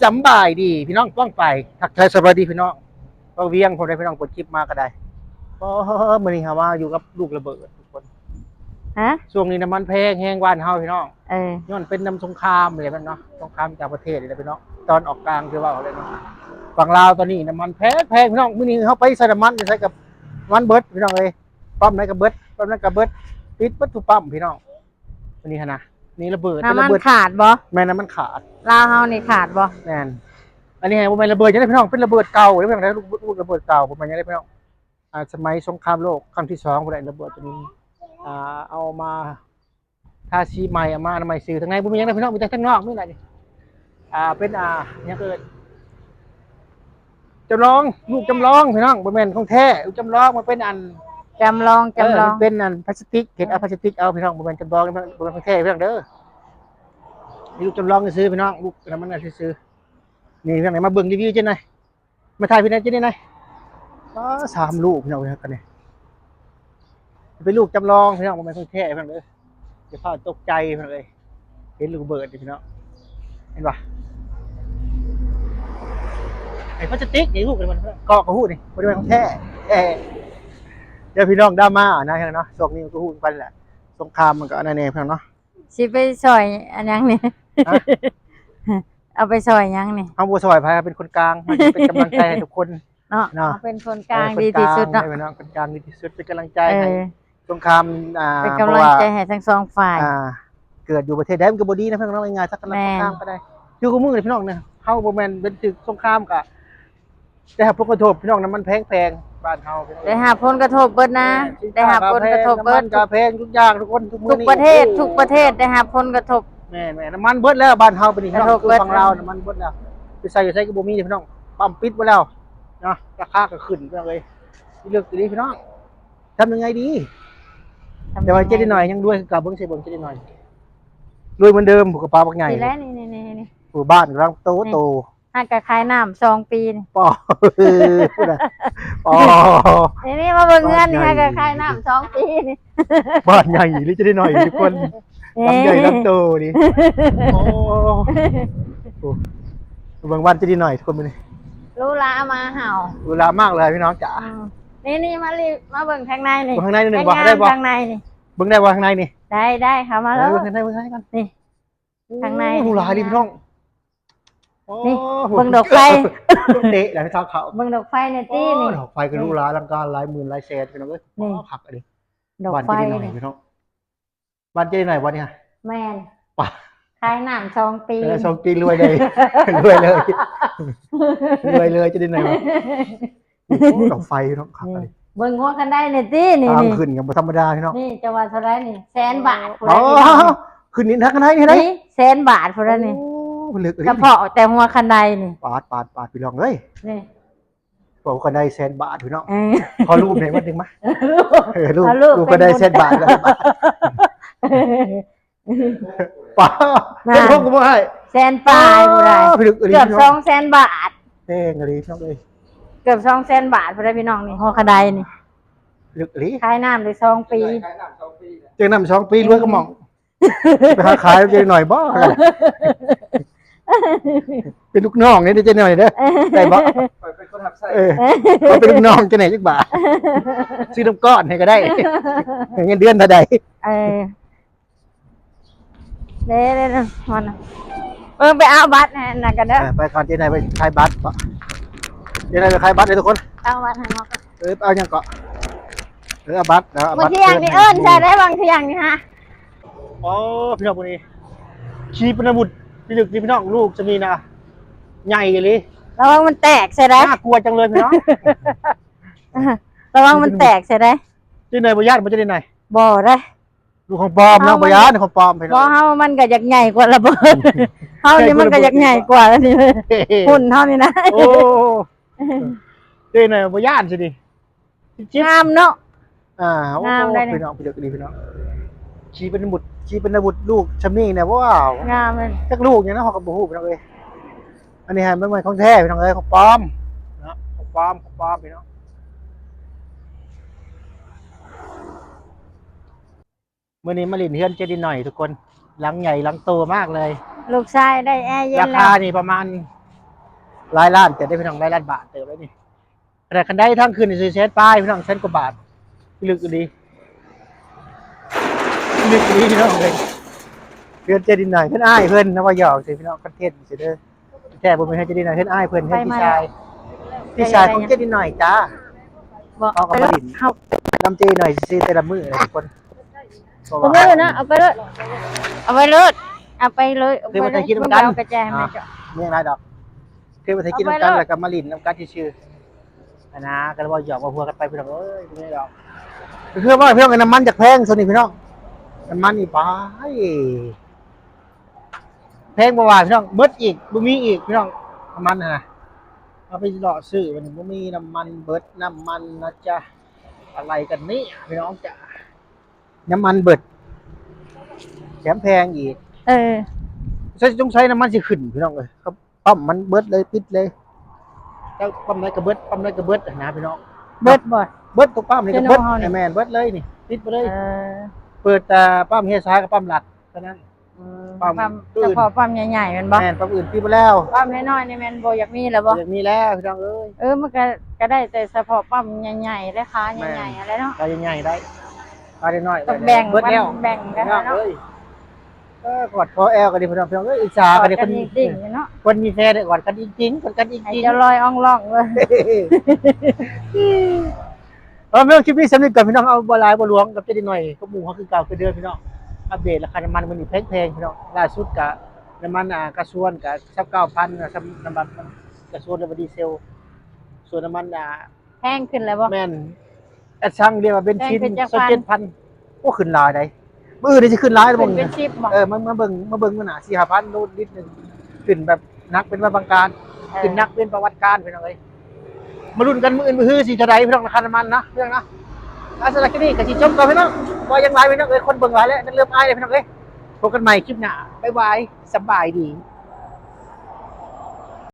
ສຳບາຍດີພີ່ນ້ອງປ້ອງປາຍ ທັກທາຍສະບາຍດີພີ່ນ້ອງ ເວົ້າວຽງ ພໍໄດ້ພີ່ນ້ອງເປີດຄລິບມາກໍໄດ້. ໂອ້ ມື້ນີ້ເຮົາມາຢູ່ກັບລູກລະເບີດທຸກຄົນ. ຮະ? ຊ່ວງນີ້ນ້ຳມັນແພງແຮງບ້ານເຮົາພີ່ນ້ອງ. ເອີ ຍ້ອນເປັນນຳສົງຄາມນີ້ແຫຼະເນາະ ສົງຄາມຕ່າງປະເທດນີ້ແຫຼະພີ່ນ້ອງ. ຕອນອອກກາງຄືເວົ້າເລີຍເນາະ ຝັ່ງລາວຕອນນີ້ນ້ຳມັນແພງໆ ພີ່ນ້ອງ. ມື້ນີ້ເຮົາໄປໃສ່ນ້ຳມັນຢູ່ໃສກໍນ້ຳມັນເບິດພີ່ນ້ອງເອີຍ. ປ້ຳໃດກໍເບິດ ປ້ຳນັ້ນກໍເບິດ ປິດເບິດທຸກປ້ຳພີ່ນ້ອງ. ອັນນີ້ຫັ້ນນະ ນີ້ລະເບີດ ນ້ຳມັນຂາດບໍ່? ແມ່ນ ນ້ຳມັນຂາດ. ລາວເຮົານີ້ຂາດບໍ່? ແມ່ນ. ອັນນີ້ບໍ່ແມ່ນລະເບີດຫຍັງເດ້ພີ່ນ້ອງ ເປັນລະເບີດເກົ່າເດ້ພີ່ນ້ອງ ລູກລະເບີດເກົ່າ ບໍ່ແມ່ນຫຍັງເດ້ພີ່ນ້ອງ. ອ່າ ສະໄໝສົງຄາມໂລກຄັ້ງທີສອງພຸ້ນແຫຼະ ລະເບີດຕົວນີ້ ອ່າ ເອົາມາທາສີໃໝ່ ເອົາມາອະນາໄມຊື່. ທາງໃນບໍ່ມີຫຍັງເດ້ພີ່ນ້ອງ ມີແຕ່ທາງນອກນີ້ແຫຼະນີ້ ອ່າ ເປັນ ອ່າ ຫຍັງເອີ້ນ ຈຳລອງ ລູກຈຳລອງພີ່ນ້ອງ ບໍ່ແມ່ນຂອງແທ້. ລູກຈຳລອງມັນເປັນອັນ ຈຳລອງ ເອີ ຈຳລອງ ມັນເປັນອັນພລາສຕິກ ເຮັດເອົາພລາສຕິກເອົາພີ່ນ້ອງ ບໍ່ແມ່ນຈຳລອງ ບໍ່ແມ່ນຂອງແທ້ພີ່ນ້ອງເດີ. ນີ້ລູກຈຳລອງຊື່ໆ ພີ່ນ້ອງ ລູກນຳມັນຊື່ໆ. ນີ້ພີ່ນ້ອງ ມາເບິ່ງຣີວິວຈັ່ງໃດ ມາຖ່າຍພີ່ນ້ອງຈັ່ງໃດ. ອໍ ສາມລູກພີ່ນ້ອງເອີຍ ກັນນີ້ ເປັນລູກຈຳລອງພີ່ນ້ອງ ບໍ່ແມ່ນຂອງແທ້ພີ່ນ້ອງເດີ. ຢ່າພາຕົກໃຈພີ່ນ້ອງເອີຍ ເຫັນລູກລະເບີດນີ້ພີ່ນ້ອງ ເຫັນບໍ່? ໄອ້ພລາສຕິກນີ້ ຮູ້ກັນບໍ່? ເກາະກໍຮູ້ນີ້ ບໍ່ໄດ້ແມ່ນຂອງແທ້. ເອີ ດຽວພີ່ນ້ອງດຣາມານະເນາະ ຊ່ວງນີ້ມັນກໍຮູ້ກັນແຫຼະ ສົງຄາມມັນກໍອັນນັ້ນແດ່ພີ່ນ້ອງເນາະ. ຊິໄປຊ່ອຍອັນຫຍັງນີ້? ຮະ? ເອົາໄປຊ່ອຍຫຍັງນີ້? ເຮົາບໍ່ຊ່ອຍໃຜ ເຮົາເປັນຄົນກາງ ເຮົາເປັນກຳລັງໃຈໃຫ້ທຸກຄົນເນາະ ເນາະ ເຮົາເປັນຄົນກາງ ເອີ ດີທີ່ສຸດເນາະ ເປັນຄົນກາງ ເປັນຄົນກາງດີທີ່ສຸດ ເປັນກຳລັງໃຈໃຫ້ ເອີ ສົງຄາມ ອ່າ ເປັນກຳລັງໃຈໃຫ້ທັງສອງຝ່າຍ ເພາະວ່າ ອ່າ ເກີດຢູ່ປະເທດໃດມັນກໍບໍ່ດີນະ ເພິ່ນເວົ້າງ່າຍໆ ສັກກະນຳ ແມ່ນ ສົງຄາມກໍໄດ້ ຢູ່ຄູ່ມື້ນີ້ພີ່ນ້ອງນະ ເຮົາບໍ່ແມ່ນເປັນຖືກສົງຄາມກະ ໄດ້ຮັບຜົນກະທົບພີ່ນ້ອງ ນ້ຳມັນແພງໆ ບ້ານເຮົາພີ່ນ້ອງ ໄດ້ຮັບຜົນກະທົບເບິດນະ ແມ່ນ ໄດ້ຮັບຜົນກະທົບເບິດ ສິນຄ້າກໍແພງ ນ້ຳມັນກໍແພງ ທຸກຢ່າງທຸກຄົນ ທຸກປະເທດ ໂອ້ໂຫ ທຸກປະເທດໄດ້ຮັບຜົນກະທົບ. ແມ່ນໆ ນ້ຳມັນເບິດແລ້ວບ້ານເຮົາ ບັດນີ້ພີ່ນ້ອງ ກະທົບເບິດ ຢູ່ຝັ່ງລາວນ້ຳມັນເບິດແລ້ວ ໄປໃສ່ຢູ່ໃສກໍບໍ່ມີພີ່ນ້ອງ ປ້ຳປິດເບິດແລ້ວເນາະ ລາຄາກໍຂຶ້ນພີ່ນ້ອງເອີຍ ເລືອກດີໆ ພີ່ນ້ອງ ທຳຍັງໄງດີ? ແຕ່ວ່າເຈ້ເດັກນ້ອຍຍັງລວຍຄືເກົ່າ ເບິ່ງຊິເບິ່ງເຈ້ເດັກນ້ອຍ ລວຍເໝືອນເດີມ ຜູ້ກະເປົາບັກໃຫຍ່ ນີ້ແຫຼະ ນີ້ໆໆໆ ຜູ້ບ້ານກຳລັງໂຕໂຕ ຫາກະຂາຍນ້ຳສອງປີນີ້ ປໍ ພຸ້ນນະ ປໍ ນີ້ໆ ມາເບິ່ງເຮືອນນີ້ ຫາກະຂາຍນ້ຳສອງປີນີ້ ບ້ານໃຫຍ່ອີ່ຫຼີ ເຈ້ເດັກນ້ອຍທຸກຄົນ ເອີ ລຳໃຫຍ່ລຳໂຕນີ້ ໂອ້ ເບິ່ງບ້ານເຈ້ເດັກນ້ອຍທຸກຄົນມື້ນີ້ ຫຼູຫຼາມາເຮົາ ຫຼູຫຼາມາກເລີຍພີ່ນ້ອງຈ໋າ ອືມ ນີ້ໆ ມາລີ ມາເບິ່ງທາງໃນນີ້ ເບິ່ງທາງໃນໜຶ່ງບໍ່ ໄດ້ບໍ່ ທາງໃນນີ້ ເບິ່ງໄດ້ບໍ່ທາງໃນນີ້ ໄດ້ໆ ເຂົ້າມາເລີຍ ເບິ່ງທາງໃນ ເບິ່ງທາງໃນກ່ອນ ນີ້ ໂອ້ ທາງໃນ ຫຼູຫຼາດີພີ່ນ້ອງ ນີ້ ໂອ້ ເບິ່ງດອກໄຟ ເຕະແລ້ວເຂົ້າ ເບິ່ງດອກໄຟແດ່ຕິ ໂອ້ ນີ້ ດອກໄຟກໍຫຼູຫຼາອະລັງການ ຫຼາຍໝື່ນຫຼາຍແສນພີ່ນ້ອງເອີຍ ນີ້ ໂອ້ ຄັກອີ່ຫຼີ ດອກໄຟ ບ້ານເຈ້ເດັກນ້ອຍພີ່ນ້ອງ ບ້ານເຈ້ເດັກນ້ອຍບໍ່ນີ້ ແມ່ນ ປະ ຂາຍນ້ຳສອງປີ ເອີ ສອງປີລວຍເລີຍ ລວຍເລີຍ ລວຍເລີຍເຈ້ເດັກນ້ອຍ ໂອ້ ດອກໄຟເນາະ ຄັກອີ່ຫຼີ ເບິ່ງຫົວຄັນໄດນີ້ຕິ ນີ້ ທາງຂຶ້ນກໍບໍ່ທຳມະດາພີ່ນ້ອງ ນີ້ຈະວ່າເທົ່າໃດນີ້ ແສນບາດພຸ້ນ ອໍ ນະ ຂຶ້ນນີ້ທາງຄັນໄດນີ້ ນີ້ແສນບາດພຸ້ນນະນີ້ ໂອ້ ເລິກອີ່ຫຼີ ສະເພາະແຕ່ຫົວຄັນໄດນີ້ ປາດໆໆ ພີ່ນ້ອງເອີຍ ນີ້ ເວົ້າກັນໄດ້ແສນບາດພີ່ນ້ອງ ເອີ ຂໍຮູບແດ່ ມາດຶງມາ ເອີ ຮູບ ເອົາຮູບ ຮູບກໍໄດ້ແສນບາດແລ້ວ ປາ ນະ ເປັນຫົກກໍບໍ່ໃຫ້ ແສນປາຍບໍ່ໄດ້ ອໍ ເກືອບສອງແສນບາດ ແພງອີ່ຫຼີພີ່ນ້ອງເອີຍ ເກືອບສອງແສນບາດພຸ້ນນະພີ່ນ້ອງນີ້ ຫົວຄັນໄດນີ້ ເລິກອີ່ຫຼີ ຂາຍນ້ຳໄດ້ສອງປີ ຂາຍນ້ຳສອງປີ ເຈັກນ້ຳສອງປີລວຍກໍໝ່ອງ ໄປຫາຂາຍເຈັກໜ້ອຍບໍ່ ເປັນລູກນ້ອງນີ້ເຈົ້າໜ້ອຍເດີ ໄດ້ບໍ່ ຂ້ອຍເປັນຄົນຮັບໃຊ້ ເອີ ຂ້ອຍເປັນລູກນ້ອງເຈົ້າແດ່ຈັກບາດ ຊື້ນ້ຳກ້ອນໃຫ້ກໍໄດ້ ເງິນເດືອນເທົ່າໃດ ເອີ ເດ້ໆໆ ມັນ ເບິ່ງໄປເອົາບັດໃຫ້ອັນນັ້ນກັນເດີ ເອີ ໄປກ່ອນ ເຈົ້ານາຍໄປຂາຍບັດເບາະ ເຈົ້ານາຍໄປຂາຍບັດເດີທຸກຄົນ ເອົາບັດໃຫ້ເຮົາກ່ອນ ເອີ ເອົາຫຍັງເກາະ ເອີ ເອົາບັດ ເອົາບັດ ມື້ທ່ຽງນີ້ເອີ້ນໃສ່ໄດ້ ຫວ່າງທ່ຽງນີ້ຮະ ອໍ ພີ່ນ້ອງຜູ້ນີ້ ຂີປະນາວຸດ ພີ່ລຶກນີ້ ພີ່ນ້ອງ ລູກຈະມີນະ ໃຫຍ່ອີ່ຫຼີ ລະວັງມັນແຕກໃສ່ໄດ້ ໜ້າກົວຈັງເລີຍພີ່ນ້ອງ ລະວັງມັນແຕກໃສ່ໄດ້ ຈັ່ງໃດບໍ່ຢ້ານບໍ່ ຈັ່ງໃດ ບໍ່ເດ້ ລູກຂອງປອມເນາະ ເຮົາມັນ ບໍ່ຢ້ານຂອງປອມ ບໍ່ ເຮົາມັນກໍຢາກໃຫຍ່ກວ່າລະເບີດ ເຮົານີ້ມັນກໍຢາກໃຫຍ່ກວ່າລະນີ້ ເອີ ຫຸ່ນເຮົານີ້ນະ ໂອ້ ເຈົ້ນະ ບໍ່ຢ້ານຊິນີ້ ງາມເນາະ ອ່າ ໂອ້ ງາມໄດ໋ນີ້ ພີ່ນ້ອງ ພີ່ນ້ອງ ພີ່ນ້ອງ ຂີປະນາວຸດ ຂີປະນາວຸດ ລູກຊ່ຳນີ້ນະ ວ້າວ ງາມເລີຍ ຈັກລູກຫຍັງນະ ເຮົາກໍບໍ່ຮູ້ ພີ່ນ້ອງເອີຍ ອັນນີ້ຫັ້ນ ມັນຂອງແທ້ ພີ່ນ້ອງເອີຍ ຂອງປອມເນາະ ຂອງປອມ ຂອງປອມ ພີ່ນ້ອງ ມື້ນີ້ມາຫຼິ້ນເຮືອນເຈ້ເດັກນ້ອຍທຸກຄົນ ຫຼັງໃຫຍ່ຫຼັງໂຕມາກເລີຍ ລູກຊາຍໄດ້ແອເຢັນແລ້ວ ລາຄານີ້ປະມານ ຫຼາຍລ້ານເຕີບເດ້ພີ່ນ້ອງ ຫຼາຍລ້ານບາດເຕີບເດ້ນີ້. ຂະໜາດຄັນໄດທາງຂຶ້ນນີ້ສີ່ແສນປາຍພີ່ນ້ອງ ແສນກວ່າບາດ. ລຶກອີ່ຫຼີ ລຶກອີ່ຫຼີພີ່ນ້ອງເອີຍ. ເຮືອນເຈດີໜ້ອຍ ເຮືອນອ້າຍເພິ່ນນະ ວ່າຫຍອກຊື່ພີ່ນ້ອງ ຄອນເທັນຊື່ເດີ. ແທ້ບໍ່ແມ່ນເຮືອນເຈດີໜ້ອຍ ເຮືອນອ້າຍເພິ່ນ ເຮືອນພີ່ຊາຍ ພີ່ຊາຍຂອງເຈດີໜ້ອຍຈ້າ. ເຮົາກໍມາຫຼິ້ນນຳເຈດີໜ້ອຍຊື່ແຕ່ລະມື້ນະທຸກຄົນ. ເອົາໄປເລີຍນະ ເອົາໄປເລີຍ ເອົາໄປເລີຍ ເອົາໄປເລີຍ ເອົາໄປເລີຍ. ເອົາກະແຈໃຫ້ແມ່ເຈົ້າ ມີຫຍັງຫຼາຍດອກ. ຄືວ່າໄດ້ກິນນຳກັນ ແລ້ວກໍມາຫຼິ້ນນຳກັນຊື່ໆ ອັນນະ ກໍເວົ້າຫຍອກເວົ້າຫົວກັນໄປພີ່ນ້ອງເອີຍ. ບໍ່ມີດອກ ກໍຄືວ່າພີ່ນ້ອງ ນ້ຳມັນຈະແພງຊ່ວງນີ້ພີ່ນ້ອງ ນ້ຳມັນນີ້ປາຍ ແພງບໍ່ວ່າພີ່ນ້ອງ ໝົດອີກ ບໍ່ມີອີກພີ່ນ້ອງ ນ້ຳມັນຫັ້ນນະ. ເຮົາໄປເລາະຊື້ມັນບໍ່ມີ ນ້ຳມັນເບິດ ນ້ຳມັນນະຈະ ອະໄລກັນນີ້ພີ່ນ້ອງຈະ ນ້ຳມັນເບິດ ແຖມແພງອີກ. ເອີ ສົງໄສນ້ຳມັນຊິຂຶ້ນພີ່ນ້ອງເອີຍ. ປ້ຳມັນເບິດເລີຍ ປິດເລີຍ ຈັກປ້ຳໃດກໍເບິດ ປ້ຳໃດກໍເບິດຫັ້ນນະພີ່ນ້ອງ. ເບິດບໍ່? ເບິດທຸກປ້ຳນີ້ກໍເບິດ. ແມ່ນ ເບິດເລີຍນີ້ ປິດໄປເລີຍ. ເອີ ເປີດແຕ່ປ້ຳເຮຊາກັບປ້ຳລັດເທົ່ານັ້ນ. ອືມ ປ້ຳ ປ້ຳອື່ນ ສະເພາະປ້ຳໃຫຍ່ໆແມ່ນບໍ່? ແມ່ນ ປ້ຳອື່ນປິດໄປແລ້ວ. ປ້ຳນ້ອຍໆນີ້ແມ່ນບໍ່ຢາກມີແລ້ວບໍ່? ບໍ່ຢາກມີແລ້ວພີ່ນ້ອງເອີຍ. ເອີ ມັນກໍ ກໍໄດ້ແຕ່ສະເພາະປ້ຳໃຫຍ່ໆ ແລະ ຂາໃຫຍ່ໆຫັ້ນແຫຼະເນາະ. ຂາໃຫຍ່ໆໄດ້ ຂານ້ອຍໆ ຕ້ອງແບ່ງ ເບິດແລ້ວ ແບ່ງກັນເນາະ. ເອີຍ ກອດຄໍແອວກັນດີພີ່ນ້ອງເອີຍ. ອິດສາກັນດີ ຄົນມີແຟນກອດກັນອີກຈິງ ກອດກັນອີກຈິງ ໃຫ້ເຈົ້າລອຍອ່ອງລ່ອງເລີຍ. ເອົາ ພີ່ນ້ອງ ຄລິບນີ້ສ່ຳນີ້ກ່ອນພີ່ນ້ອງ ເອົາບໍ່ຫຼາຍບໍ່ຫຼວງ ກັບເຈດີໜ້ອຍກັບໝູ່ເຮົາຄືເກົ່າຄືເດີມພີ່ນ້ອງ. ອັບເດດລາຄານ້ຳມັນມື້ນີ້ແພງໆພີ່ນ້ອງ. ລ່າສຸດກະນ້ຳມັນ ອ່າ ກາຊວນກະຊາວເກົ້າພັນ ນ້ຳມັນກາຊວນ ຫຼືວ່າດີເຊວ ສ່ວນນ້ຳມັນ ອ່າ ແພງຂຶ້ນແລ້ວບໍ່? ແມ່ນ ແອັດຊັງ ເອີ້ນວ່າເບັນຊິນ ຊາວເຈັດພັນ. ໂອ້ ຂຶ້ນຫຼາຍໃດ໋ ມື້ອື່ນນີ້ຊິຂຶ້ນຫຼາຍ ຂຶ້ນເປັນສິບບໍ່? ເອີ ມາ ມາເບິ່ງ ມາເບິ່ງມື້ໜ້າ ສີ່ຫ້າພັນ ໂລລິດໜຶ່ງ ຂຶ້ນແບບໜັກເປັນບາງການ. ເອີ ຂຶ້ນໜັກເປັນປະຫວັດການພີ່ນ້ອງເອີຍ. ມາລຸ້ນກັນມື້ອື່ນມື້ຮືຊິເທົ່າໃດພີ່ນ້ອງ ລາຄານ້ຳມັນນະ ພີ່ນ້ອງນະ. ອ່າ ສຳລັບຄລິບນີ້ກໍຊິຈົບກ່ອນພີ່ນ້ອງ ບໍ່ຢາກຫຼາຍພີ່ນ້ອງເອີຍ. ຄົນເບິ່ງຫຼາຍແລ້ວ ນັກເລີ່ມອາຍແລ້ວພີ່ນ້ອງເອີຍ. ພົບກັນໃໝ່ຄລິບໜ້າ ບາຍບາຍ ສະບາຍດີ.